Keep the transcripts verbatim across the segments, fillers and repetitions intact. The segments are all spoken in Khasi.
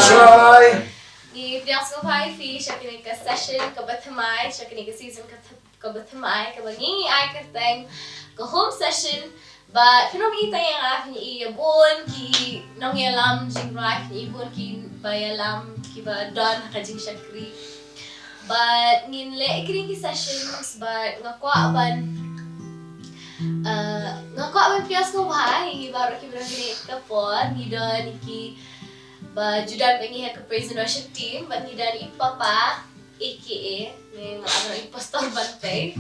Try. Ngi pdiang sngewbha ïa phi sha kane ka session kaba thymmai, sha kane ka season ka th- kaba thymmai, kaba ngi ngi ai kyrteng ka home session. Bad phin ym i tang ïa nga, phin i ïa bun ki nongïalam jingrwai, phin i bun kiba ïalam, kiba don ha ka jingshakri. Bad ngin leh ïa kine ki sessions, bad nga kwah ban, uh, nga kwah ban pdiang sngewbha ïa ngi baroh kiba don ha kane ka por, ngi don ïa ki ba ju don bad ngi ha ka praise and worship team, bad ngi don i Papa, A K A, ngi nga don i Pastor Bantei,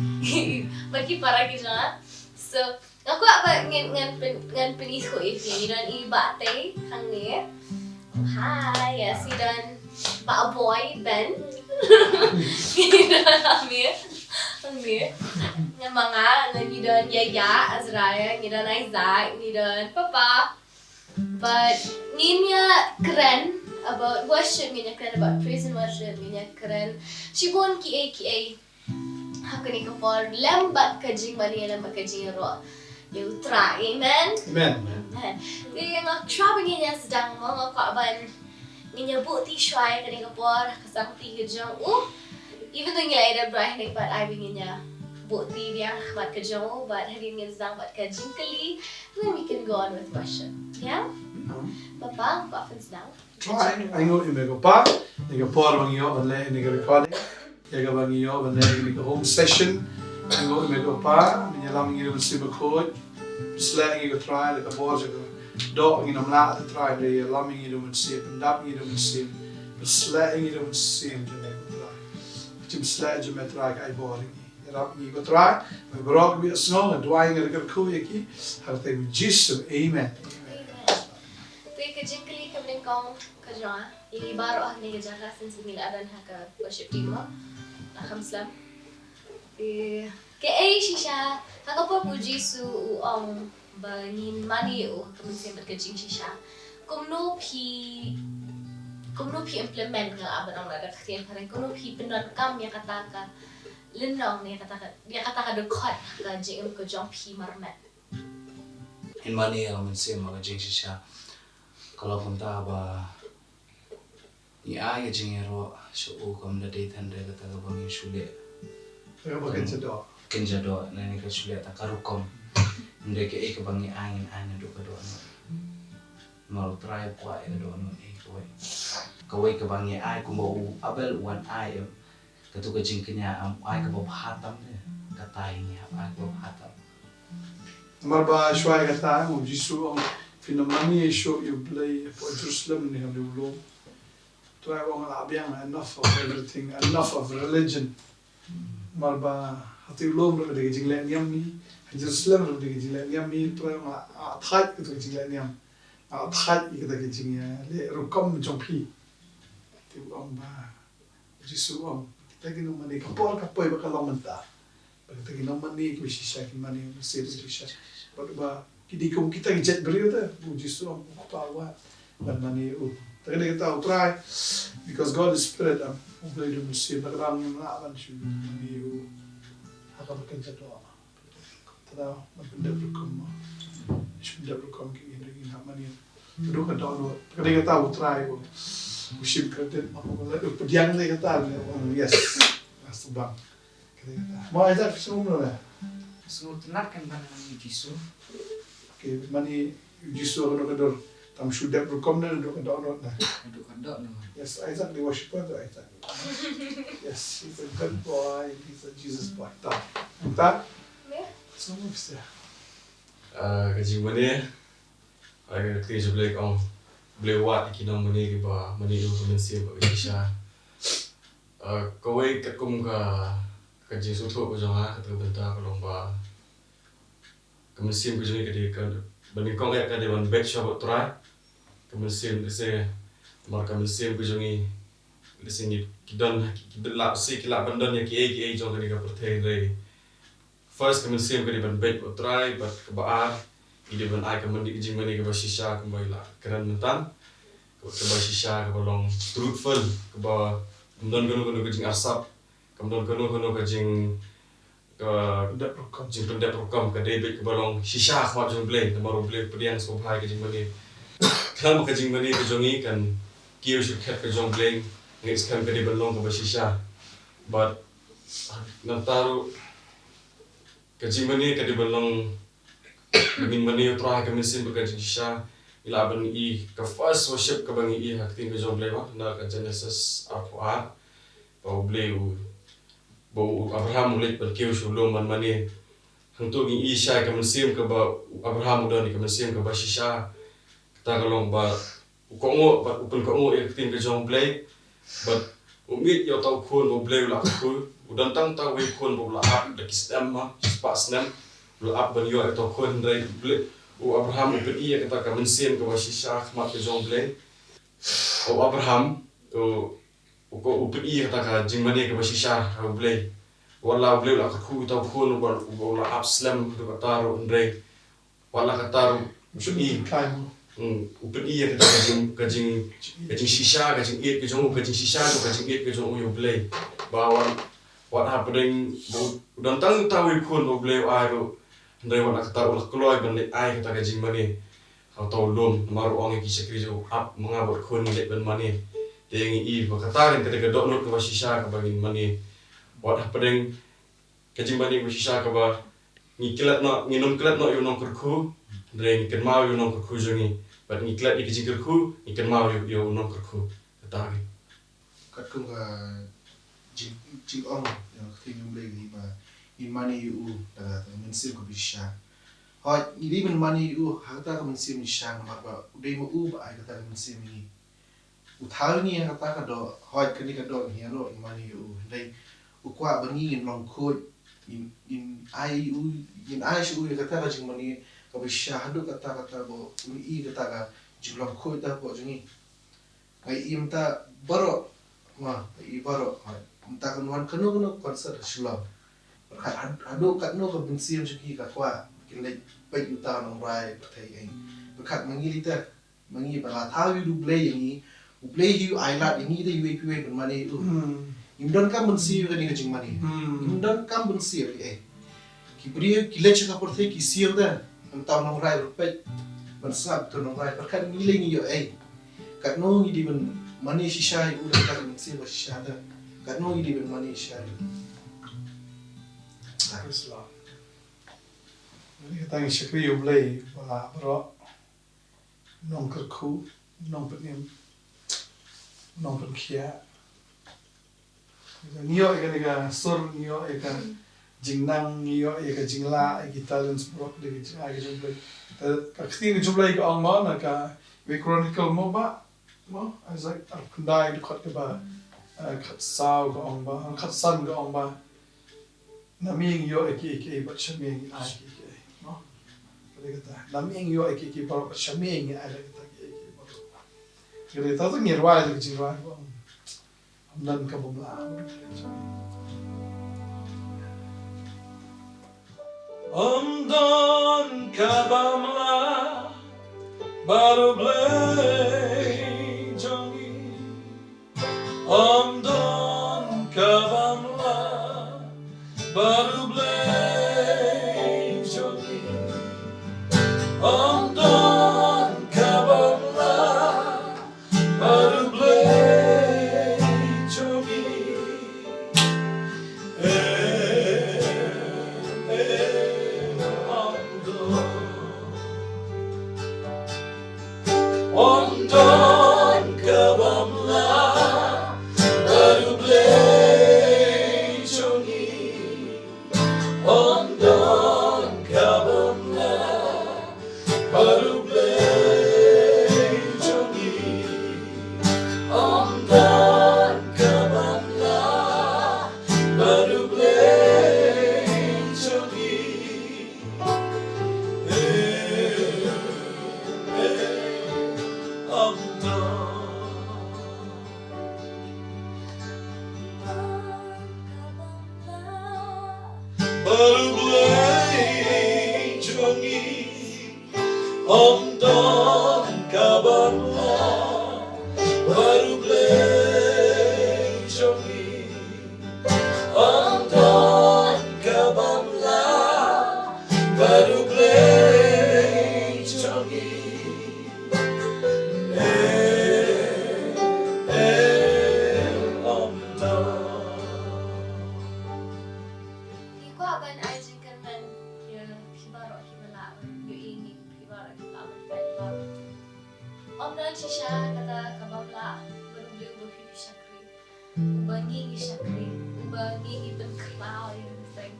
bad ki para ki jong nga. So, nga kwah ba ngan, ngan pyn, ngan pynithuh ïa phi, ngi don i Bah Tei hangne. Hi, yes, ngi don Bah Boy Ben. Ngi don Amir hangne. Ngan ma nga, ngan ngi don Yaya, Azraya, ngi don Isaac, ngi don Papa. But ngin ïa kren about worship, ngin ïa kren about praise and worship, ngin ïa kren shibun kiei kiei ha kane ka por, lem bad ka jingmane, lem bad ka jingïaroh ïa U Trai. Amen. Amen. Amen. Te nga kwah ba ngin ïa sdang mo, nga kwah ban ngin ïa buh ti shuwa ïa kane ka por ha ka sangti ka jong U. Even though ngi la ïa dep duwai hangne, but ai ba ngin ïa buh ti biang ha khmat ka jong U, but hadien ngin sdang bad ka jingkylli, then we can go on with worship. Yeah? Papa, nga kwah phin sdang. Trai, ai nguh ïa me ko Pa, ïa ka por ba ngi ïoh ban leh ïa kane ka recording, ïa kaba ngi ïoh ban leh ïa kane ka home session. Ai nguh ïa me ko Pa, me ïalam ïa ngi da U Mynsiem Bakhuid. Pynsleh ïa ngi ko Trai, da ka bor jong ka doh ngin ym lah te Trai, hynrei ïalam ïa ngi da U Mynsiem, pyndap ïa ngi da U Mynsiem, pynsleh ïa ngi da U Mynsiem jong me ko Trai. Ka jingpynsleh jong me Trai ka ai bor ïa ngi. Ïarap ïa ngi ko Trai, me baroh kiba ïohsngew, nga duwai, nga kyrkhu ïa ki ha ka kyrteng U Jisu. Amen. Amen. Te ka jingkylli kaba nyngkong ka jong nga ïa ngi baroh ha kane ka jaka, since ngi la don ha ka worship team mo, la kham slem. Te kaei shisha, ha ka por ba U Jisu u ong ba ngin mane ïa U ha ka mynsiem bad ka jingshisha, kumno phi, kumno phi implement, nga lah ban ong lada ka ktien phareng, kumno phi pyndonkam ïa kata ka lynnong ne kata ka, ïa kata ka dkhot ha ka jingim ka jong phi marmet? Ngin mane ïa U Mynsiem ha ka jingshisha. Ka long kumta ba ngi ai ka jingïaroh sha U, kam da dei tang da kata kaba ngi shu leh, kaba kynja doh, kynja doh, ne ngi ka shu leh tang ka rukom. Ym dei kaei kaba ngi ai ngin ai naduh ka dohnud. Namar U Trai u kwah ïa ka dohnud, eh, kawei. Kawei kaba ngi ai kumba u Abel u wan ai, em, kato ka jingkñia, em, ai kaba bha tam de. Kata ïa ngi hap ai kaba bha tam. Namar ba shuwa ïa kata, em, U Jisu u ong, phin ym mane shuh ïa U Blei hapoh Jerusalem ne ha U lum. U Trai u ong, la biang, enough of everything, enough of religion. Namar ba ha U lum ruh ka dei ka jingleh niam hi, ha Jerusalem ruh ka dei ka jingleh niam hi. U Trai u ong, la thait kato ka jingleh niam, la thait ïa kata ka jingleh rukom jong phi. Te u ong ba, U Jisu u ong, kita ki nongmane, ka por ka poi ba ka long mynta ba kita ki nongmane kiba shisha kin mane ïa U Mynsiem Bakhuid shisha. Bad ba ki dei kum kita ki jait briew te, U Jisu u ong, U Kpa u wad ban mane ïa U. Te ka dei kata U Trai, because God is Spirit, em, U Blei u dei U Mynsiem, te ka dang ngim lah ban shu mane ïa U ha kaba kynja doh. Te da ban pyndep rukom mo, shu pyndep rukom ki, hynrei ngin hap mane ïa U. Te da ka dohnud, ka dei kata U Trai u, u shim credit mo, u la, u pdiang, dei kata, u, yes. Nga sngewbang. Ka dei kata. Mo, Isaac, phi sngew kumno, eh? Sngewtynnat kan ban mane ïa U Jisu. Okay, mane ïa U Jisu ha kano ka dur? Tang shu dep rukom ne naduh ka dohnud, ne? Naduh ka dohnud. Yes, Isaac, the worshipper, the Isaac. Yes, he's a good boy, he's a Jesus boy. Tang. Tang? Sngewbha. Ah, ka jingmane, ah, ka ktien jong U Blei ka ong, U Blei u wad ïa ki nongmane kiba mane ïa U ha ka mynsiem bad ka jingshisha. Ah, kawei katkum ka, ka jingsngewthuh ka jong nga, kata ka bynta ka long ba ka mynsiem ka jong ngi ka dei ka, ba nyngkong eh ka dei ban beit shuwa bad U Trai. Ka mynsiem ka se, namar ka mynsiem ka jong ngi, lehse ngi, ki don, ki, ki lah, lehse ki lah ban don ïa kiei kiei jong kane ka pyrthei, hynrei first, ka mynsiem ka dei ban beit bad U Trai, bad kaba ar, ngi dei ban ai ka mane, ka jingmane kaba shisha, kumba i la kren mynta. Kaba, kaba shisha, kaba long truthful, kaba ym don kano kano ka jingarsap, kam don kano kano ka jing, ka pyndep rukom, jingpyndep rukom, ka dei beit kaba long shisha ha khmat jong U Blei, namar U Blei u pdiang sngewbha ïa ka jingmane. Khlem ka jingmane ka jong ngi kan kiew sha ka khet ka jong U Blei, nga ngeit skhem ka dei ban long kaba shisha. Bad nangta ruh ka jingmane ka dei ban long ba ngin mane ïa U Trai ha ka mynsiem bad ka jingshisha. Ngi lah ban i ka first worship kaba ngi i ha ka ktien ka jong U Blei, ba na ka Genesis arphew ar, ba U Blei u, ba u Abraham u leit ban kiew sha u lum ban mane. Hangto ngi i shai ka mynsiem kaba u Abraham u don ïa ka mynsiem kaba shisha. Kata ka long ba u kohnguh bad u pynkohnguh ïa ka ktien ka jong U Blei. Bad u mih ïa uta u khun ba U Blei u la kyrkhu. U don tang uta uwei u khun ba u la ap da ki snem, ma, shispah snem. U la ap ban ïoh ïa uta u khun, hynrei U Blei, u Abraham u pyni ïa kata ka mynsiem kaba shisha ha khmat ka jong U Blei. U Abraham u, u ko, u pyni ïa kata ka jingmane kaba shisha ha U Blei. Wat la U Blei u la kyrkhu ïa uta u khun uba, uba u la ap slem haduh katta ruh, hynrei wat la katta ruh u pyni. Time. Hmm, u pyni ïa kata ka jing, ka jing, ka jingshisha, ka jingïeit ka jong u, ka jingshisha jong ka jingïeit ka jong u ïa U Blei. Ba wat, wat hapdeng ba u don tang uta uwei u khun ba U Blei u ai ruh, hynrei wat la katta u la kloi ban leit ai kata ka jingmane ha uta u lum, namar u ong ïa ki shakri jong u, ap ma nga bad u khun ngi leit ban mane. Te ngi i ba kata kan ka dei ka dohnud kaba shisha kaba ngin mane. Wat hapdeng ka jingmane kaba shisha kaba ngi klet noh, ngin ym klet noh ïa u nongkyrkhu, hynrei ngi kynmaw ïa u nongkyrkhu jong ngi. Bad ngi klet ïa ka jingkyrkhu, ngi kynmaw ïa, ïa u nongkyrkhu. Kata hi. Katkum ka jing, jingong ïa ka ktien U Blei hi ba ngin mane ïa u da ka mynsiem kaba shisha. Hooid, ngi dei ban mane ïa u ha kata ka mynsiem shisha namar ba u dei ma u ba ai kata ka mynsiem ïa ngi. U thaw ïa ngi ha kata ka doh, hooid, kane ka doh ngi ïa noh, ngin mane ïa u. Hynrei u kwah ba ngi ngin long khuid, ngin, ngin ai u, ngin ai sha u ïa kata ka jingmane kaba shisha haduh katta katta ba un i kata ka jinglong khuid hapoh jong ngi. Nga i mynta baroh, ma, nga i baroh, ha, mynta kan wan kano kano ka concert ha Shillong. Pyrkhat had-, haduh katno ka mynsiem jong ki ka kwah kin leit peit uta u nongrai pyrthei, eh. Pyrkhat ma ngi lei te, ma ngi ba la thaw ïa U Blei ïa ngi, U Blei hi u ailad ïa ngi te, iwei pa iwei ban mane ïa u. Hmm. Ngim donkam ban siew ïa kane ka jingmane. Hmm. Ngim donkam ban siew ïa, eh. Ki briew ki leit sha ka pyrthei ki siew te, mynta u nongrai ruh peit, ban sngap uta u nongrai, pyrkhat ngi lei ngi ïoh ei. Katno ngi dei ban mane shisha ïa u, da kata ka mynsiem ba shisha te. Katno ngi dei ban mane shisha ïa u. Praise the Lord. Ngi tang shakri ïa U Blei ba baroh, nongkyrkhu, nongpynim, nongpynkhiah. Ngi ïoh ïa kane ka sur, ngi ïoh ïa ka jingnang, ngi ïoh ïa ka jinglah, ïa ki talents baroh, ïa ka jingai ka jong U Blei. Te ka ktien ka jong U Blei ka ong mo, na ka Wei Chronicle mo ba, mo, Isaiah arphew khyndai dkhot kaba, eh, khatsaw ka ong ba, khatsan ka ong ba. Na me ngi ïoh ïa kiei kiei bad sha me ngi ai kiei kiei, mo. Ka dei kata. Na me ngi ïoh ïa kiei kiei baroh bad sha me ngi ai ïa kata kiei kiei baroh. Ka dei kata, ngi rwai ïa ka jingrwai ba ym don kaba mlah. Ym don kaba mlah bad U Blei jong ngi. Ym don kaba mlah bad U Blei jong ngi. Ym don kaba mlah bad U Blei jong ngi. Eh, eh, ym don. Ym don kaba mlah bad U Blei jong ngi. Ym don kaba mlah bad U Blei jong ngi. Ym don kaba mlah bad U Blei jong ngi. Eh, eh, ym don. Bad U Blei jong ngi. Ym don kaba mlah bad U Blei jong ngi. Ym don kaba mlah bad U Blei jong ngi. Eh, Don shisha kata ka bym lah bad U Blei uba phi phi shakri, uba ngi ngi shakri, uba ngi ngi pynkhlaw ïa ka kyrteng.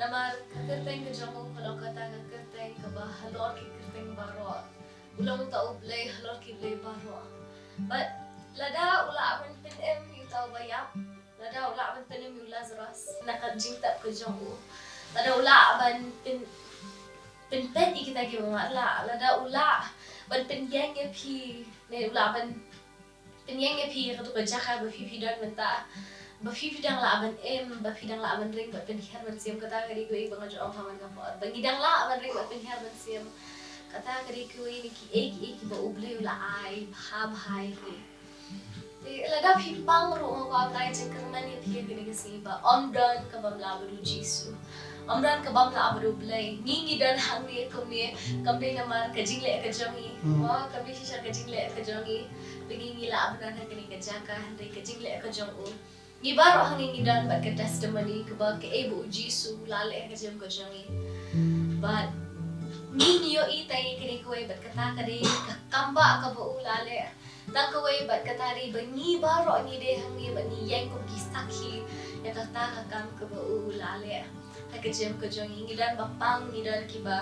Namar ka kyrteng ka jong u ka long kata ka kyrteng kaba halor ki kyrteng baroh u long uta U Blei halor ki blei baroh. Bad lada u lah ban pynim ïa uta uba ïap, lada u lah ban pynim ïa u Lazarus na ka jingtep ka jong u, lada u lah ban pyn pynpeit ïa kita kiba matlah, lada u lah ban pynïeng ïa phi, ne u lah ban pynïeng ïa phi ïa katu ka jaka ba phi phi don mynta, ba phi phi dang lah ban im, ba phi dang lah ban ring bad pynhiar mynsiem. Kata ka dei kawei ba nga ju ong ha man ka por ba ngi dang lah ban ring bad pynhiar mynsiem. Kata ka dei kawei na kiei kiei kiba U Blei u la ai bha bha ïa phi. Te lada phi pang ruh, nga kwah ban ai jingkyrmen ïa phi ha kane ka sngi ba ym don ka bym lah bad U Jisu. Ym don ka bym lah bad U Blei. Ngi ngi don hangne kumne kam dei namar ka jingleh ka jong ngi. Hmm. Mo, kam dei shisha ka jingleh ka jong ngi ba ngi ngi lah ban don ha kane ka jaka, hynrei ka jingleh ka jong u. Ngi baroh hangne ngi don bad ka testimony kaba kaei ba U Jisu u la leh ha ka jingim ka jong ngi. Bad ngi ngi ïohi tang ïa kane kawei bad kata ka dei ka kambah kaba u la leh. Tang kawei bad kata dei ba ngi baroh ngi dei hangne bad ngi ïeng kum ki sakhi ïa kata ka kam kaba u la leh ha ka jingim ka jong ngi. Ngi don ba pang, ngi don kiba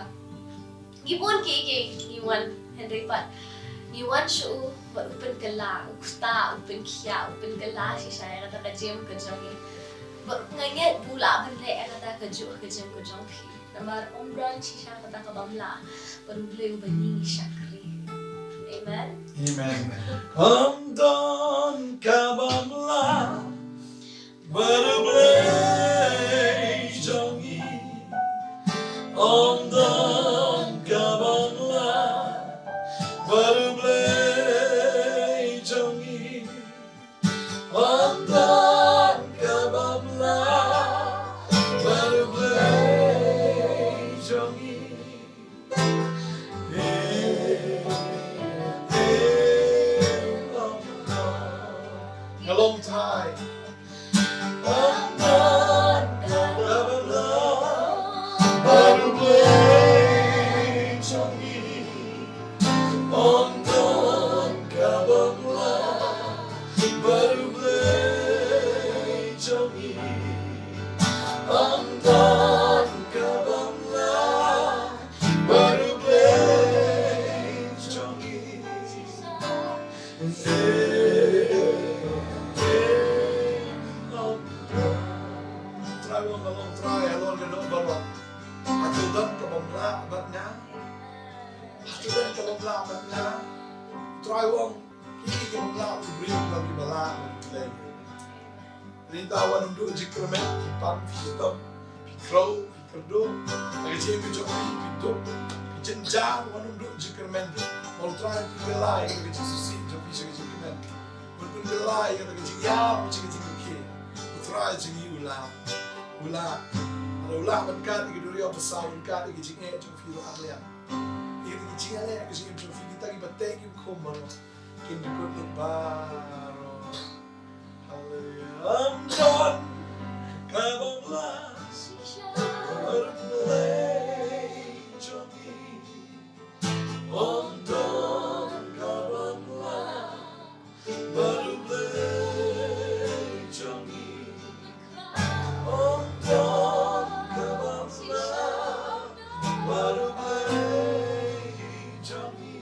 ngi bun kiei kiei ngi wan, hynrei pat ngi wan sha u bad u pynkylla, u ktah, u pynkhiah, u pynkylla shisha ïa kata ka jingim ka jong ngi. Bad nga ngeit ba u lah ban leh ïa kata kajuh ha ka jingim ka jong phi. Namar ym don shisha kata ka bym lah bad U Blei uba ngi ngi shakri. Amen. Amen. Ym don ka bym lah bad U Blei jong ngi. Ym don ka bym lah bad U Blei jong ngi. Ym don ka bym lah bad U Blei jong ngi. Nga long Trai. Ym don ka bym lah bad U Blei jong ngi. Ym don ka bym lah bad U Blei jong ngi. Ym don ka bym lah bad U Blei jong ngi. Trai u ong, nga long Trai halor ka dohnud baroh. Hato don ka bym lah bad nga? Hato don ka bym lah bad nga? Trai u ong, ki ki bym lah, u briew, ki ba lah bad U Blei. Mynta wat nym duh jingkyrmen, phi pang, phi shitom, phi khrew, phi kyrduh, ha ka jingim ka jong phi, phi duk, phi jynjar, wat nym duh jingkyrmen. Ba U Trai un pynkylla ïa ka jingsngewsih jong phi sha ka jingkmen. Un pynkylla ïa ka jingïap sha ka jingkyrkhu. U Trai jong ngi u lah. U lah. Lada u lah ban kat ïa ka duriaw ba saw, un kat ïa ka jingeh jong phi ruh ar liang. Ïa ka jingeh, ka jingeh jong phi, kita kiba teh ki khum baroh. Kin dkut lut baroh. Haleluya. Ym don ka bym lah bad U Blei jong ngi. Ym don ka bym lah bad U Blei jong ngi. Ym don ka bym lah bad U Blei jong ngi.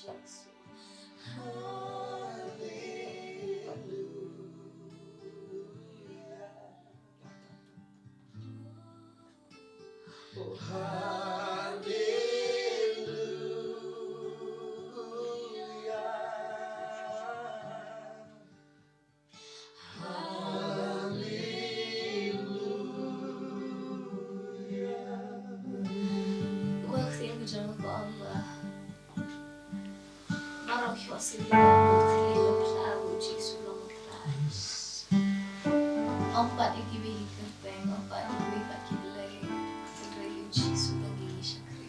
Haleluya. Haleluya. Ktien ka jong ka ong ba baroh ki ïohsngew ba u Trai u la phla, u Jisu u long u Trai. Ong pat ïa kiwei ki kyrteng, ong pat ïa kiwei pat ki blei, hynrei u Jisu u dang ïaishakri.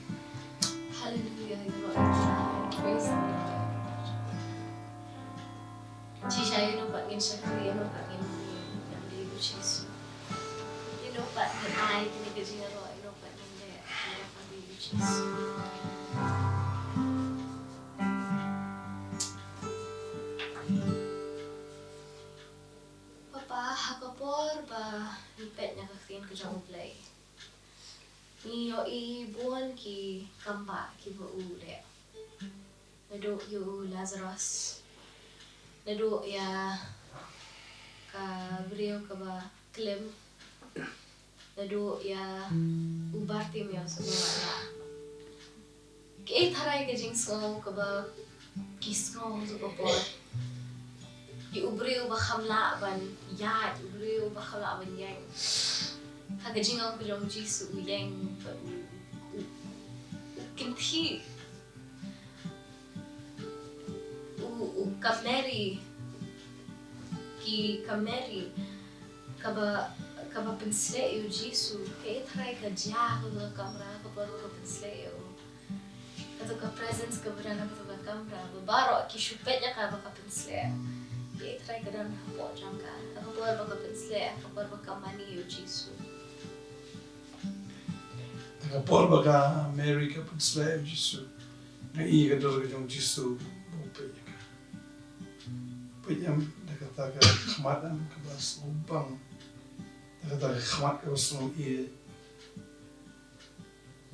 Haleluya, ïaroh ïa u Trai. Praise the Lord. Shisha ïa uno pat ngin shakri, ïa uno pat ngin ïa, ïa u Jisu. Ïa uno pat ngin ai kane ka jingïaroh, ïa uno pat ngin leh, ïa uno pat ngin ïa u Jisu. Papa, ha ka por ba ngi peit na ka ktien ka jong U Blei, ngi ïohi bun ki kambah kiba u leh. Naduh ïa u Lazarus, naduh ïa ka briew kaba klim, naduh ïa u Bartimeus uba wad lah. Kaei tharai ka jingsngew kaba ki sngew ha ka por? Ïa u briew ba kham lah ban ïaid, u briew ba kham lah ban ïeng. Ha ka jingong ka jong u Jisu u ïeng bad u, u, u kynthih. U, u, ka Mary, ki, ka Mary kaba, kaba pynshlei ïa u Jisu, kaei tharai ka jia ha ka kamra kaba ruh ka pynshlei ïa u. Kato ka presence kaba don ha kato ka kamra, ba baroh ki shu peit ïa ka ba ka pynshlei. Kaei tharai ka don hapoh jong ka, ha ka por ba ka pynshlei, ha ka por ba ka mane ïa u Jisu. Ha ka por ba ka Mary ka pynshlei ïa u Jisu, nga i ka dur ka jong u Jisu ba u peit ïa ka. Peit em da kata ka khmat em kaba sngewbang, da kata ka khmat kaba sngewbha.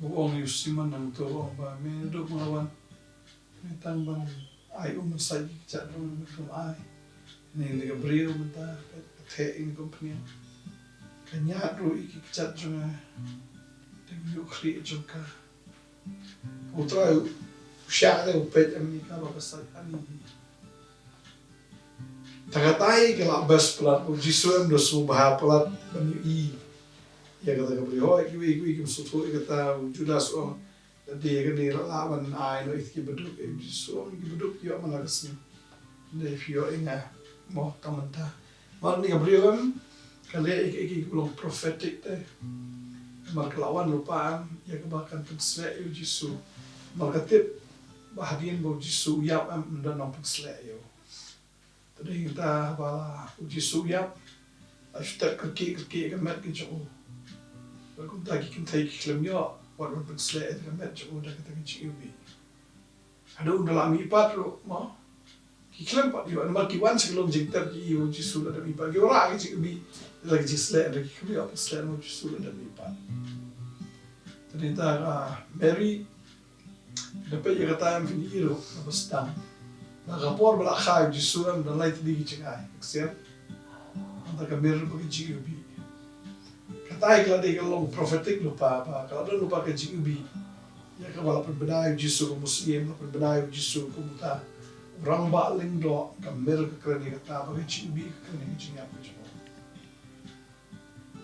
U ong ïa u Simon hangto, u ong ba me naduh ba nga wan, me tang ban ai um ban sait ïa ki kjat jong nga, me tang ai. Ïa kane ka briew mynta ka theh ïa kane ka company, ka ñiad ruh ïa ki kjat jong nga. Te u ïoh khlieh jong ka. U Trai u shah te u peit em ïa ka ba ka sait ani. Te katai ka la best palat, u Jisu em da sngewbha palat ban ïohi ïa kata ka briew. Hooid, kiwei kiwei kim sngewthuh ïa kata, u Judas u ong, lada kane la lah ban ai noh ïa ki baduk, u Jisu u ong, ki baduk ïoh man la ka sngi. Lada phi ïoh ïa nga mo tang mynta. Namar kane ka briew em ka leh ïa kiei kiei kiba long prophetic te. Namar ka la wan lypa em ïa kaba kan pynshlei ïa u Jisu. Namar ka tip ba hadien ba u Jisu u ïap em, ym don nongpynshlei ïa u. Te dei kata ba la u Jisu u ïap, la shu tep kyrkieh kyrkieh ïa ka met ka jong u. Bad kumta ki kynthei ki khlem ïoh wat ban pynshlei ïa ka met jong u da kata ka jingiwbih. Haduh ynda la mihpat ruh mo, ki khlem pat ïoh, namar ki wan sha ka lum jingtep, ki i ba u Jisu la dep mihpat, ki wanrah ka jingiwbih da ka jingshlei, hynrei ki khlem ïoh pynshlei ba u Jisu la dep mihpat. Te dei kata ka Mary, da peit ïa kata em phin i ruh kaba sdang. Na ka por ba la kha ïa u Jisu em don lai tylli ki jingai action. Nangta ka Mary bad ka jingiwbih. Katai ka la dei ka long prophetic lypa ba ka la don lypa ka jingiwbih ïa kaba la pynbna ïa u Jisu kum u Syiem, la pynbna ïa u Jisu kum uta u rangbah lyngdoh. Ka Mary ka kren ïa kata, bad ka jingiwbih ka kren ïa ka jingïap ka jong u.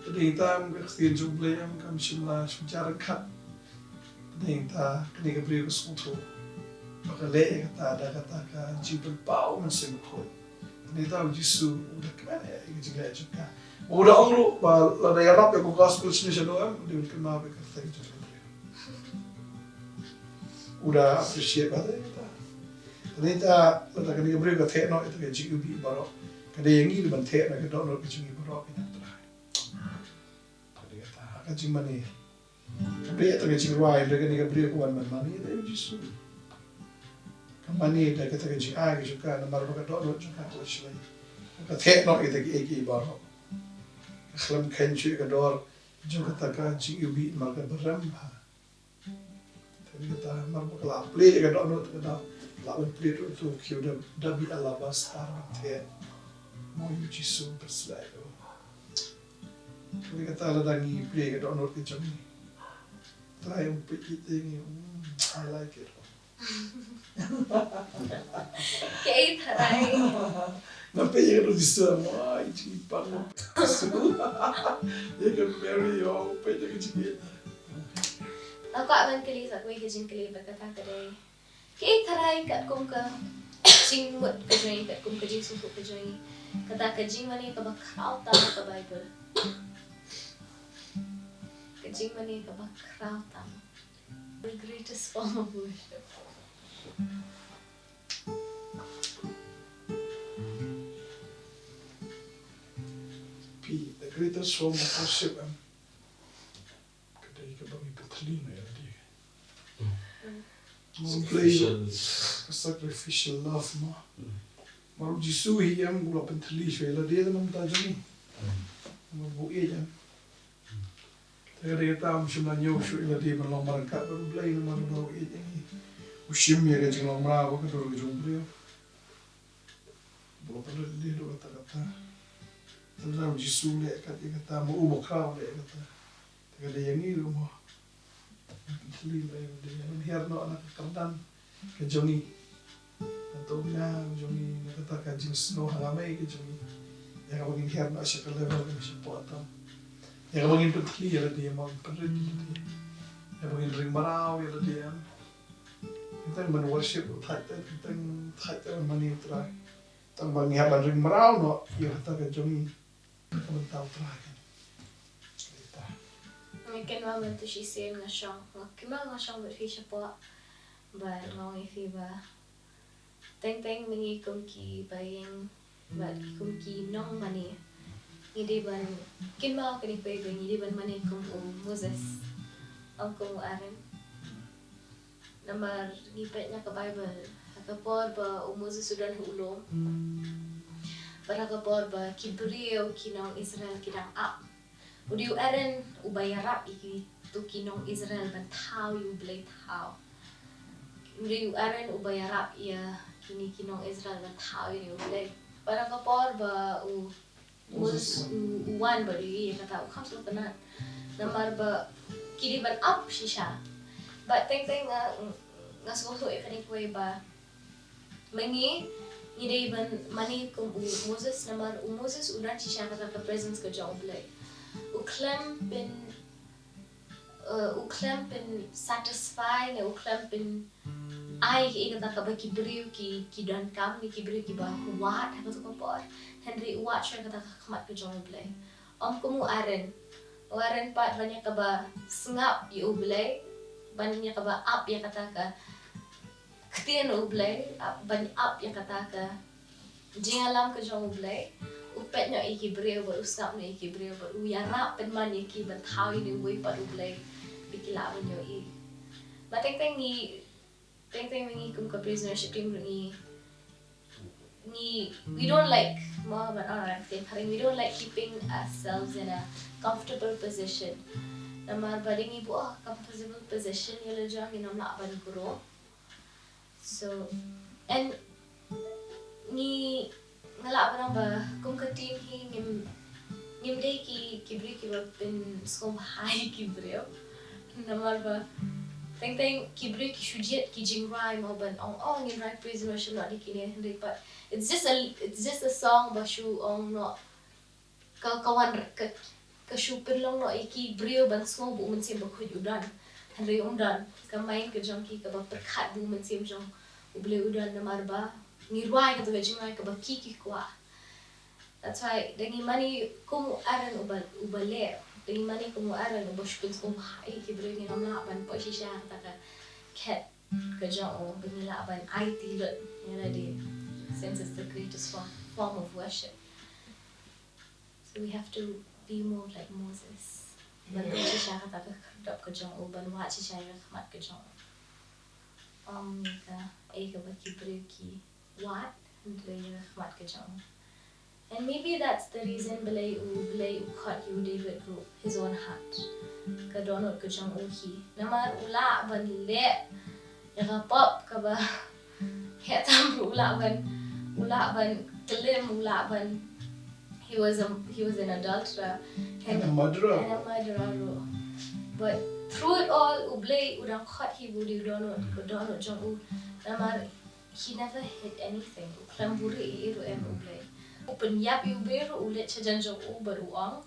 Te dei kata em ka ktien jong U Blei em kam shym la shim jar ryngkat. Te dei kata kane ka briew ka sngewthuh ba ka leh ïa kata da kata ka jingpynpaw Mynsiem Bakhuid. Te dei kata u Jisu u da kmen ïa ka jingleh jong ka. U da ong ruh ba lada ïarap ïa ka gospel shane shano em, u dei ban kynmaw ïa ka kyrteng jong ka briew. U da appreciate ba te kata. Te dei kata lada kane ka briew ka theh noh ïa ka jingiwbih baroh, ka dei ïa ngi ruh ban theh noh ïa ka dohnud ka jong ngi baroh ïa u Trai. Ka dei kata ka jingmane. Ka dei kata ka jingrwai, da kane ka briew ka wan ban mane da u Jisu. Ka mane da kata ka jingai ka jong ka namar ba ka dohnud jong ka ka la shlei. Ka theh noh ïa kita kiei kiei baroh. Ka khlem kheiñ shuh ïa ka dor jong kata ka jingiwbih namar ka byrem bha. Te dei kata namar ba ka la plie ïa ka dohnud, ka dei Lah ban plie ruh tu ki da, da bi alabastar ban thied. Mo ïa u Jisu ban sleh ïa u. Kane kata lada ngi plie ka dohnud ka jong ngi. Trai um peit ïa ngi. Mm, I like it. Kaei tharai? Nga peit ïa ka dohnud Jisu, mo, ai, jingpang Jisu. Ïa ka Mary, ïa u peit ïa ka jingïeit. Nga kwah ban kylli sa kawei ka jingkylli bad kata ka dei, kaei tharai katkum ka jingmut ka jong ngi, katkum ka jingsngewthuh ka jong ngi, kata ka jingmane kaba khraw tam ha ka Baibl? Ka jingmane kaba khraw tam. The greatest form of worship. Phi, the greatest form of worship, em. Ka dei kaba ngi pynthylli noh ïa lade. Ngi play sacrificial love mo. Namar u Jisu hi em u la pynthylli shuwa ïa lade na ka bynta jong ngi. Namar ba u ïeit em. Te ka dei kata um shym la ñiew shuh ïa lade ban long marryngkat bad U Blei namar ba u ïeit ïa ngi. U shim ïa ka jinglong mraw ka dur ka jong u briew. Ba u pynlut ïa lade haduh katta katta. Te lada u Jisu u leh kat ïa kata, ma u bakhraw u leh ïa kata. Te ka dei ïa ngi ruh mo. Pynthylli noh ïa lade, ïa lade hiar noh na ka kyrdan ka jong ngi. Na ka tymmen ka jong ngi, na kata ka jingsngew ha la mei ka jong ngi. Ïa kaba ngin hiar noh sha ka level kaba shapoh tam. Ïa kaba ngin pynthylli ïa lade, mo, ngin pynrit ïa lade. Ïa kaba ngin ring mraw ïa lade, em. Tang ban worship u thait, tang thait ban mane u Trai. Tang ba ngi hap ban ring mraw noh ïa kata ka jong ngi. Ka bynta u Trai kan. Ka dei ta. Nga kynmaw mynta shisien nga shong, nga kynmaw nga shong bad phi shapoh. Bad nga ong ïa phi ba teng teng ma ngi kum ki ba ïeng bad kum ki nongmane, ngi dei ban kynmaw kane kawei ba ngi dei ban mane kum u Moses. Ym kum u Aaron. Namar ngi peit na ka Baibl, ha ka por ba u Moses u don ha u lum, bad ha ka por ba ki briew ki nong Israel ki dang ap, u dei u Aaron uba ïarap ïa kito ki nong Israel ban thaw ïa U Blei thaw. U dei u Aaron uba ïarap ïa kine ki nong Israel ban thaw ïa U Blei. Bad ha ka por ba u Moses u, u wan bad u ïohi ïa kata, u kham sngewtynnat. Namar ba ki dei ban ap shisha. Bad teng teng nga, nga sngewthuh ïa kane kawei ba ma ngi, ngi dei ban mane kum u Moses, namar u Moses u don shisha kata ka presence ka jong U Blei. U khlem pyn, eh, u khlem pyn satisfy ne u khlem pyn ai ïa kata kaba ki briew ki, ki donkam, ne ki briew kiba wad ha kato ka por. Hynrei u wad shuwa kata ka khmat ka jong U Blei. Ym kum u Aaron. U Aaron pat ban ïa kaba sngap ïa U Blei, ban ïa kaba ap ïa kata ka ktien U Blei, ap, ban ap ïa kata ka jingïalam ka jong U Blei, u peit noh ïa ki briew bad u sngap noh ïa ki briew bad u ïarap pynman ïa ki ban thaw ïa une uwei pat U Blei ba ki lah ban ïohi. Ba teng teng ngi, teng teng ma ngi kum ka praise and worship team ruh ngi, ngi, we don't like, mo, ban ong, okay, phareng, we don't like keeping ourselves in a comfortable position. Namar ba dei ngi buh ha comfortable position ïa la jong ngin ym lah ban grow. So, and ngi, nga lah ban ong ba kum ka team hi ngim, ngim dei ki, ki briew kiba pynsngewbha ïa ki briew. Namar ba teng teng ki briew ki shu jied ki jingrwai, mo, ban ong, oh, ngin rwai praise and worship noh da kine, hynrei pat it's just a, it's just a song ba shu ong noh ka, ka wan, ka, ka shu pynlong noh ïa ki briew ban sngew ba U Mynsiem Bakhuid u don. Hynrei um don. Ka mind ka jong ki kaba pyrkhat ba U Mynsiem jong U Blei u don, namar ba ngi rwai kato ka jingrwai kaba ki, ki kwah. That's why da ngi mane kum u Aaron uba, uba leh. Da ngi mane kum u Aaron uba shu pynsngewbha ïa ki briew, ngin ym lah ban poi shisha ha kata ka khet ka jong u, ba ngi lah ban aiti lut ïa lade. Since it's the greatest form, form of worship. So we have to be more like Moses. Ban poi shisha kata ka khyrdop ka jong u, ban wad shisha ïa ka khmat ka jong u. Ym ïa kaei kaba ki briew ki wad, hynrei ïa ka khmat ka jong u. And maybe that's the reason balei U Blei u khot ïa u David ruh his own heart. Ka dohnud ka jong u hi. Namar u lah ban leh ïa ka pop kaba Heh tam ruh u lah ban, u lah ban klim, u lah ban, he was a, he was an adulterer. And a murderer. And a murderer ruh. But through it all, U Blei u dang khot hi ba u dei u dohnud, u dohnud jong u. Namar he never hid anything. U khlem buhrieh ei ei ruh em U Blei. U pynïap ïa u briew ruh, u leit sha jan jong u bad u ong.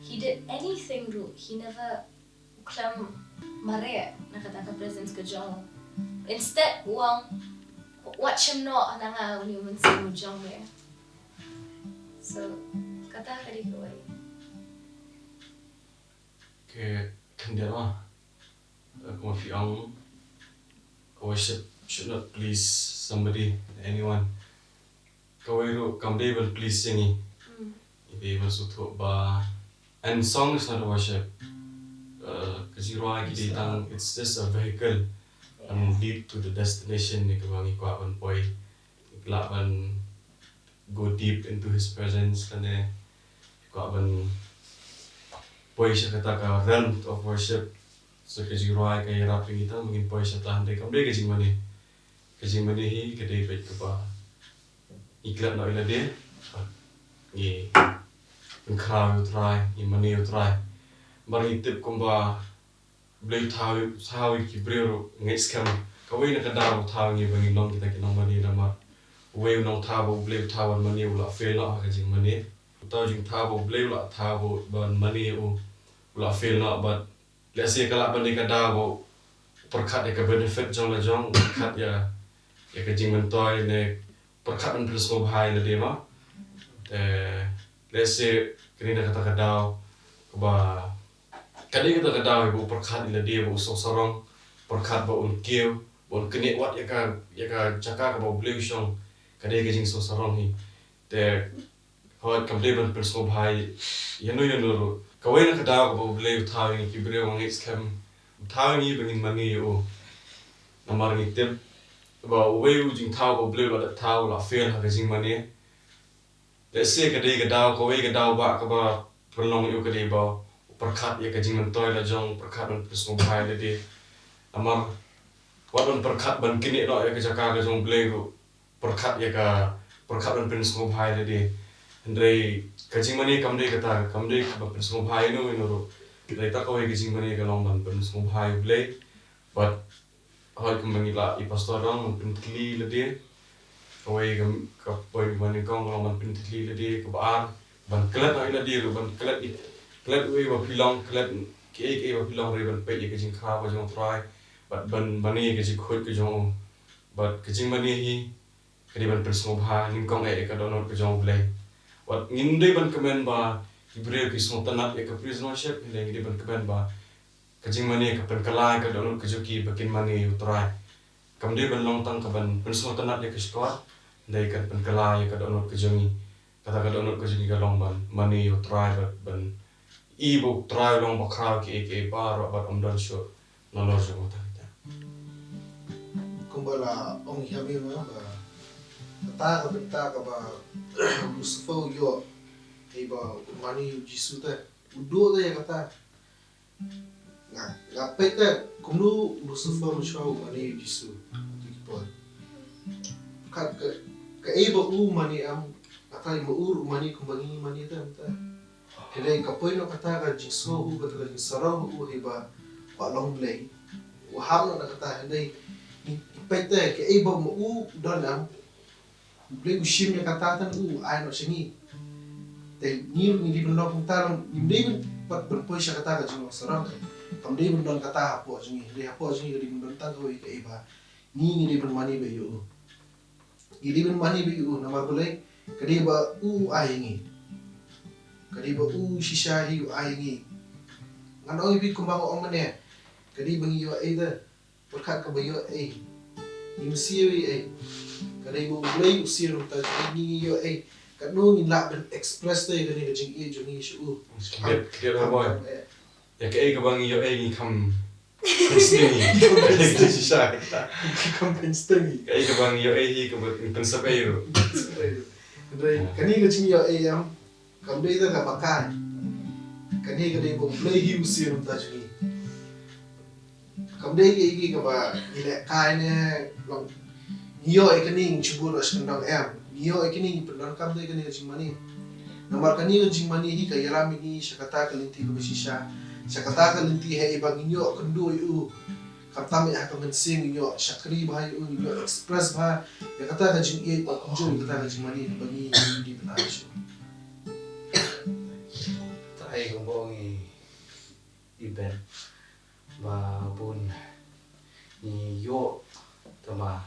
He did anything ruh. He never, u khlem mareh na kata ka presence ka jong u. Instead u ong, wat shim noh na nga une u mynsiem u jong me. So kata ka dei kawei. Ka khyndiat ma, kumba phi ong, worship should not please somebody, anyone. Kawei ruh kam dei ban please ïa ngi. Ngi dei ban sngewthuh ba, and song is not worship. Ka jingrwai ki dei tang, it's just a vehicle ban lead to the destination ïa kaba ngi kwah ban poi. Ngi lah ban go deep into his presence, lane ngi kwah ban poi sha kata ka realm of worship. So ka jingrwai ka ïarap ïa ngi tang ba ngin poi shata, hynrei kam dei ka jingmane. Ka jingmane hi ka dei beit kaba ngi klet noh ïa lade, ngi pynkhraw ïa U Trai, ngi mane ïa U Trai. Namar ngi tip kumba U Blei u thaw, u thaw ïa ki briew ruh ngeit skhem. Kawei na ka daw u thaw ïa ngi ba ngin long kita ki nongmane, namar uwei u nongthaw ba U Blei u thaw ban mane u la fail noh ha ka jingmane. Uta u jingthaw ba U Blei u la thaw ban mane u, u la fail noh, bad lehse ka lah ban dei ka daw ba u pyrkhat ïa ka benefit jong la jong, u pyrkhat ïa, ïa ka jingmyntoi ne pyrkhat ban pynsngewbha ïa lade ma. Te lehse kane na kata ka daw kaba, ka dei kata ka daw ba u pyrkhat ïa lade ba u sngewsarong, pyrkhat ba un kiew, ba un knieh wat ïa ka, ïa ka jaka kaba U Blei u shong. Ka dei ka jingsngewsarong hi. Te hooid, kam dei ban pynsngewbha ïano ïano ruh. Kawei na ka daw kaba U Blei u thaw ïa ngi ki briew, nga ngeit skhem u thaw ïa ngi ba ngin mane ïa u. Namar ngi tip ba uwei u jingthaw ba U Blei u la dep thaw u la fail ha ka jingmane. Lehse ka dei ka daw, kawei ka daw ba kaba pynlong ïa u ka dei ba u pyrkhat ïa ka jingmyntoi la jong, u pyrkhat ban pynsngewbha ïa lade. Namar wat ban pyrkhat ban knieh noh ïa ka jaka ka jong U Blei ruh, pyrkhat ïa ka, pyrkhat ban pynsngewbha ïa lade. Hynrei ka jingmane kam dei kata, kam dei kaba pynsngewbha ïano ïano ruh. Hynrei ta kawei ka jingmane ka long ban pynsngewbha ïa U Blei. Bad hooid, kumba ngi la, i pastor ong ban pyntylli lade. Kawei ka, ka point ba nyngkong ka long ban pyntylli lade, kaba ar ban klet noh ïa lade ruh, ban klet ïa, klet uei ba phi long, klet kiei kiei ba phi long ruh, ban peit ïa ka jingkhraw ka jong U Trai bad ban mane ïa ka jingkhuid ka jong u. Bad ka jingmane hi ka dei ban pynsngewbha nyngkong eh ïa ka dohnud ka jong U Blei. Wat ngim dei ban kmen ba ki briew ki sngewtynnat ïa ka praise and worship, hynrei ngi dei ban kmen ba ka jingmane ka pynkylla ïa ka dohnud ka jong ki ba kin mane ïa U Trai. Kam dei ban long tang ka ban pynsngewtynnat ïa ka shkor, hynrei kan pynkylla ïa ka dohnud ka jong ngi. Kata ka dohnud ka jong ngi ka long ban mane ïa U Trai bad ban i ba U Trai u long ba khraw kiei kiei baroh bad ym don shuh nalor jong uta. Kumba la ong ïa me ma, ba kata ka bynta kaba Lucifer u ïoh, ïa ba u mane ïa u Jisu te, u duh te ïa kata. Nga, nga peit te kumno u Lucifer u shu mane ïa u Jisu. Ka, ka, kaei ba u mane em, kata ïa ma u ruh u mane kumba ngi mane te, te. Hynrei ka poi noh kata ka jingsngew u, kata ka jingsarong u, hei ba, ba long Blei. U ham noh na kata, hynrei ngi, ngi peit te kaei ba ma u u don em. U Blei u shim ïa kata, te u ai noh sha ngi. Te ngi ruh ngi dei ban long kumta, ngim dei ban pat ban poi sha kata ka jinglong sarong. Kam dei ban don kata hapoh jong ngi, hynrei hapoh jong ngi ka dei ban don tang kawei kaei ba ngi, ngi dei ban mane beit ïa u. Ngi dei ban mane beit ïa u namar balei? Ka dei ba u ai ïa ngi. Ka dei ba u shisha hi u ai ïa ngi. Ngan ong ïa phi kumba nga ong mynne. Ka dei ba ngi ïoh ei te. Pyrkhat kaba ïoh ei. Ngim siew ei ei. Ka dei ba u Blei u siew, nangta jong ngi, ngi ïoh ei. Katno ngin lah ban express te kane ka jingïeit jong ngi sha u. Khlem, khlem, boy. Ïa kaei kaba ngi ïoh ei ngi kham pynsngew. Shisha. Kaei kaba ngi ïoh ei hi kaba pynsep ei ruh. Hynrei kane ka jingïoh ei em, kam dei da kaba kai. Kane ka dei ba U Blei hi u siew nangta jong ngi. Kam dei kaei kaei kaba ngi leh kai ne long. Ngi ïoh ïa kane, ngi shibun ruh sha kyndong em. Ngi ïoh ïa kane, ngi pyndonkam da ïa kane ka jingmane. Namar kane ka jingmane hi ka ïalam ïa ngi sha kata ka lynti kaba shisha. Sha kata ka lynti hi ïa ba ngin ïoh kynduh ïa u. Khamtam ïa ha ka mynsiem ngin ïoh shakri bha ïa u, ngin ïoh express bha ïa kata ka jingïeit bad kumjuh ïa kata ka jingmane kaba ngi ngi dei ban ai sha u. Trai kumba ong i Ben. Ba bun ngi ïoh, tangba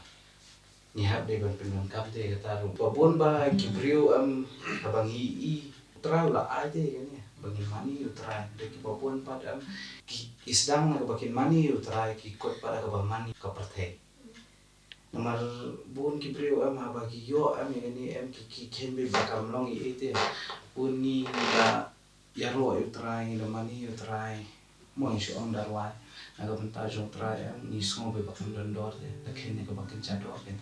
ngi hap dei ban pyndonkam te kata ruh. Ba bun ba ki briew em, haba ngi i U Trai u la ai te kane ba ngin mane U Trai. Te kiba bun pat em, ki, ki sdang na kaba kin mane U Trai, ki kut pat da kaba mane ka pyrthei. Namar bun ki briew em, haba ki ïoh em ïa kane em, ki, ki khein beit ba kam long ei ei te. Bun ngi la ïaroh ïa U Trai, ngi la mane ïa U Trai. Mo ngi shu ong da rwai. Na ka bynta jong U Trai em, ngi sngew beit ba kam don dor te. La khein ïa kaba kynja dor te.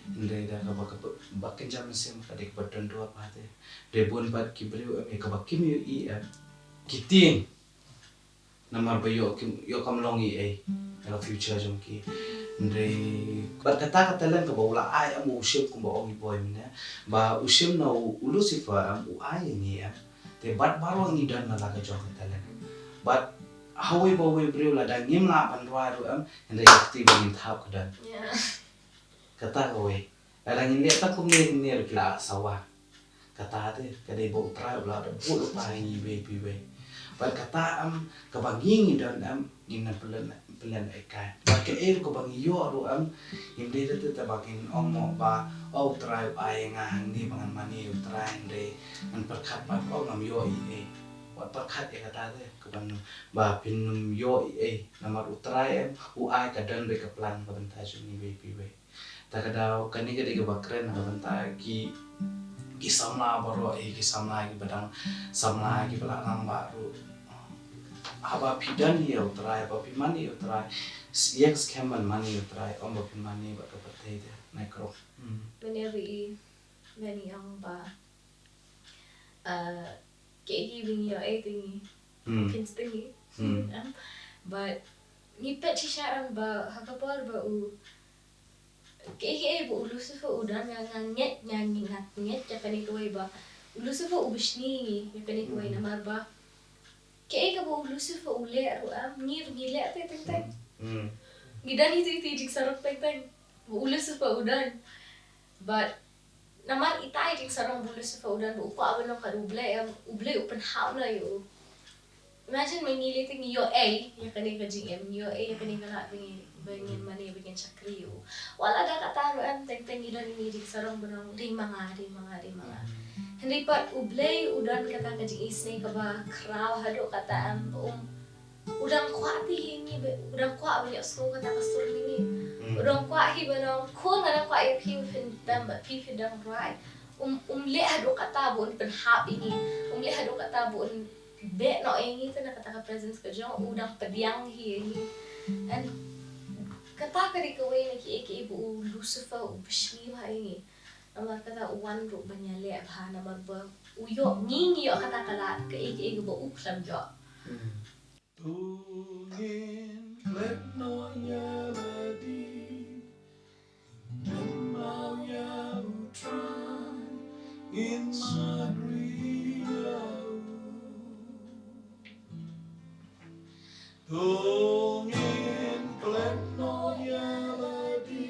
Hynrei da kaba, kaba kynja mynsiem ka dei kaba don dor bha te. Hynrei bun pat ki briew em, ïa kaba kim ïohi em, ki tieng. Namar ba ïoh kim, ïoh kam long ei ei ha ka future jong ki. Hynrei bad kata ka talent kaba u la ai em, u shim kumba ong i Boy mynne, ba u shim na u, u Lucifer em, u ai ïa ngi em. Te bad baroh ngi don na la ka jong ka talent. Bad hawei pa hawei briew lada ngim lah ban rwai ruh em, hynrei ka kti ba ngin thap ka don. Yeah. Kata kawei. Lada ngin leh tang kumne kumne ruh ki la sawa. Kata te ka dei ba U Trai u la da bud u pai ngi iwei pa iwei. Bad kata em, kaba ngi ngi don em, ngin nang pynlong, pynlong ei kai. Bad kaei ruh kaba ngi ïoh ruh em, ngim dei te te ba ngin ong mo ba, o U Trai u ai nga hangne ba ngan mane U Trai, hynrei ngan pyrkhat ba o ngam ïoh ei ei. Wat pyrkhat ïa kata te, kaba ba phin ym ïoh ei ei. Namar U Trai em, u ai ka don beit ka plan ka bynta jong ngi iwei pa iwei. Ta ka daw, kane ka dei kaba kren na ka bynta ki, ki samla baroh, eh, ki samla kiba dang samla kiba la rangbah ruh. Haba phi don ïa U Trai, haba phi mane ïa U Trai, s-, ïeng skhem ban mane ïa U Trai, ym ba phin mane bad ka pyrthei te, na i kyrong. Hmm. Mynne ba i, mynne i ong ba, eh, kaei kaei ba ngi ïoh ei te ngi Hmm. pynsteng ngi. Hmm. Em, but ngi peit shisha em ba ha ka por ba u kaei kaei ba u Lucifer u don, nga, nga ngeit, nga, nga ngeit ïa kane kawei ba u Lucifer u bishni ngi ïa kane kawei. Hmm. Namar ba kaei kaba u Lucifer u leh ruh em, ngi ruh ngi leh te teng teng. Hmm. Hmm. Ngi don ïa ite ite i jingsarong teng teng ba u Lucifer u don. But namar ita i jingsarong ba u Lucifer u don ba u kwah ban long kat U Blei em, U Blei u pynhap noh ïa u. Imagine ma ngi lei te ngi ïoh ei ïa kane ka jingim, ngi ïoh ei ïa kane ka lad ba ngi, ba ngin mane, ba ngin shakri ïa u. Wat la da kata ruh em, teng teng ngi don ïa kine i jingsarong ban ong dei ma nga, dei ma nga, dei ma nga. Hynrei pat U Blei u don kata ka jingisynei kaba khraw haduh katta em, um, u dang kwah te hi ngi ba, u dang kwah ban ïohsngew kata ka sur na ngi. Hmm. U dang kwah hi ban ong, khun nga dang kwah ïa phi, phin dang, ba phi phin dang rwai. Um, um leh haduh katta ba un pynhap ïa ngi. Um leh haduh katta ba un beh noh ïa ngi te na kata ka presence ka jong u, u dang pdiang hi ïa ngi. And kata ka dei kawei na kiei kiei ba u Lucifer u bishni bha ïa ngi. Namar kata u wan ruh ban ïaleh bha, namar ba u ïoh, ngi ngi ïoh kata ka lad, kaei kaei kaba u khlem ïoh. Hmm. To ngin klet noh ïa lade, ngin kynmaw ïa U Trai, ngin shakri ïa u. To ngin klet noh ïa lade,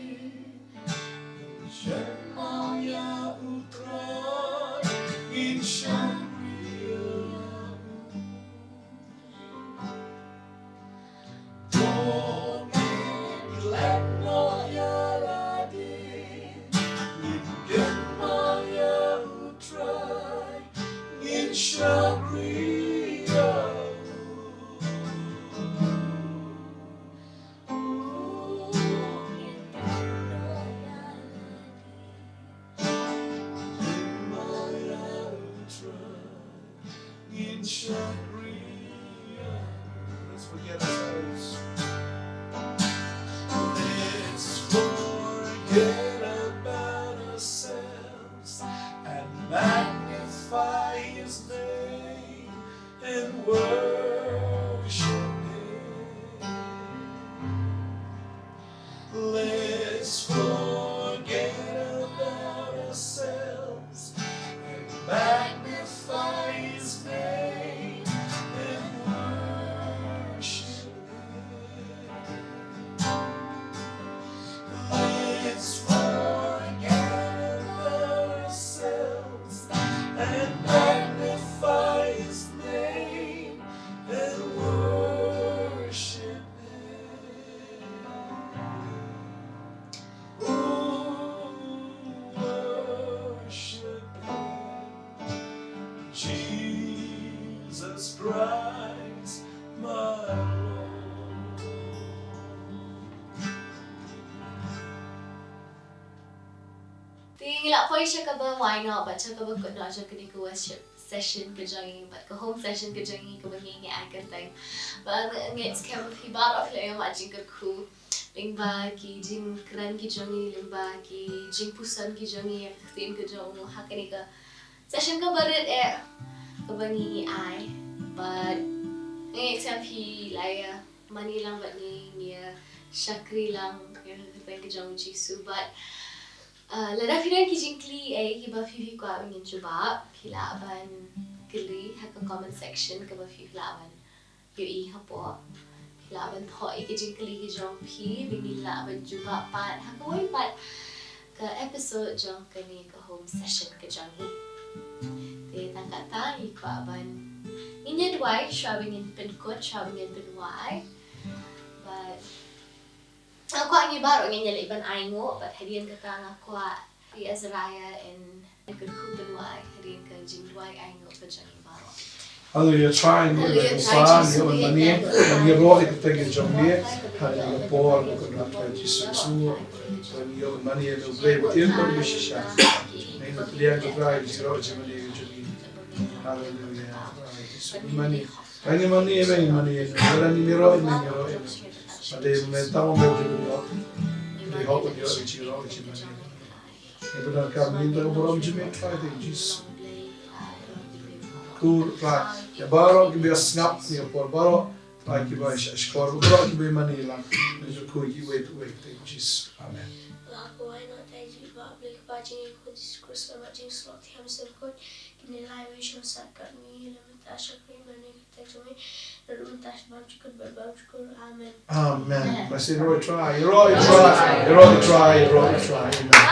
ngin kynmaw ïa U Trai, ngin shakri ïa u. To ngin klet noh ïa lade, ngin kynmaw ïa U Trai, ngin shakri ïa u. Let's forget ourselves. Let's forget about ourselves and magnify his name and worship him. Let's forget Jesus Christ, my Lord. Te ngi la poi sha kaba wai noh bad sha kaba kut noh jong kane ka worship session ka jong ngi bad ka home session ka jong ngi kaba ngi ngi ai kyrteng. Ba ngi skhem phi baroh phi la ïoh ma jingkyrkhu lyngba ki jingkren ki jong ngi, lyngba ki jingpuson ki jong ngi ïa ka ktien ka jong u ha kane ka session kaba rit eh kaba ngi ngi ai. Bad ngi skhem phi la ïa mane lang bad ngi ngi ïa shakri lang ïa ka kyrteng ka jong u Jisu bad, ah, lada phi don ki jingkylli eh kiba phi phi kwah ngin jubab phi lah ban kylli ha ka comment section kaba phi phi lah ban ïohi hapoh. Phi lah ban thoh ïa ki jingkylli ki jong phi ba ngin lah ban jubab pat ha kawei pat ka episode jong kane ka home session ka jong ngi. Te tang katta ngi kwah ban ngin ïa duwai shuwa ba ngin pynkut shuwa ba ngin pynwai. Bad nga kwah ngi baroh ngin ïa leit ban ai nguh bad hadien kata nga kwah ri Azariah in kyrkhu pynwai hadien ka jingduwai ai nguh ka jong ngi baroh. Hallelujah, try ngi Hallelujah, try Jisu ngi mane ngi ro ïa ka teng jong ngi. Hallelujah, por ko kan rat ka Jisu su. Ngi ro mane ïa u Blei ba in ko shisha. Ngi na pliang ko try Jisu ro jong mane jong ngi. Hallelujah, try Jisu mane. Ngi mane ïa ngi mane ïa ngi ro ïa ngi ro ïa ngi. Ade me tang me di ro. Di hok di ro Jisu ro jong mane. Ngi pyndonkam ïa ka burom jong me Trai te Jisu. Kur Trai ïa baroh kiba sngap ïa por baroh Trai kiba shkor baroh kiba mane lang. Ngi ju khuid ïa wei wei te Jisu. Amen. Ba ko ai no te ji ba blik ba jing ko Jisu Khrist ba jing slot thiam sem ko. Kine lai wei shon sat kat mi le mynta shakri mane. Amen. Amen. Blessed Roy Try, Roy Try, Roy Try, Roy Try. Amen.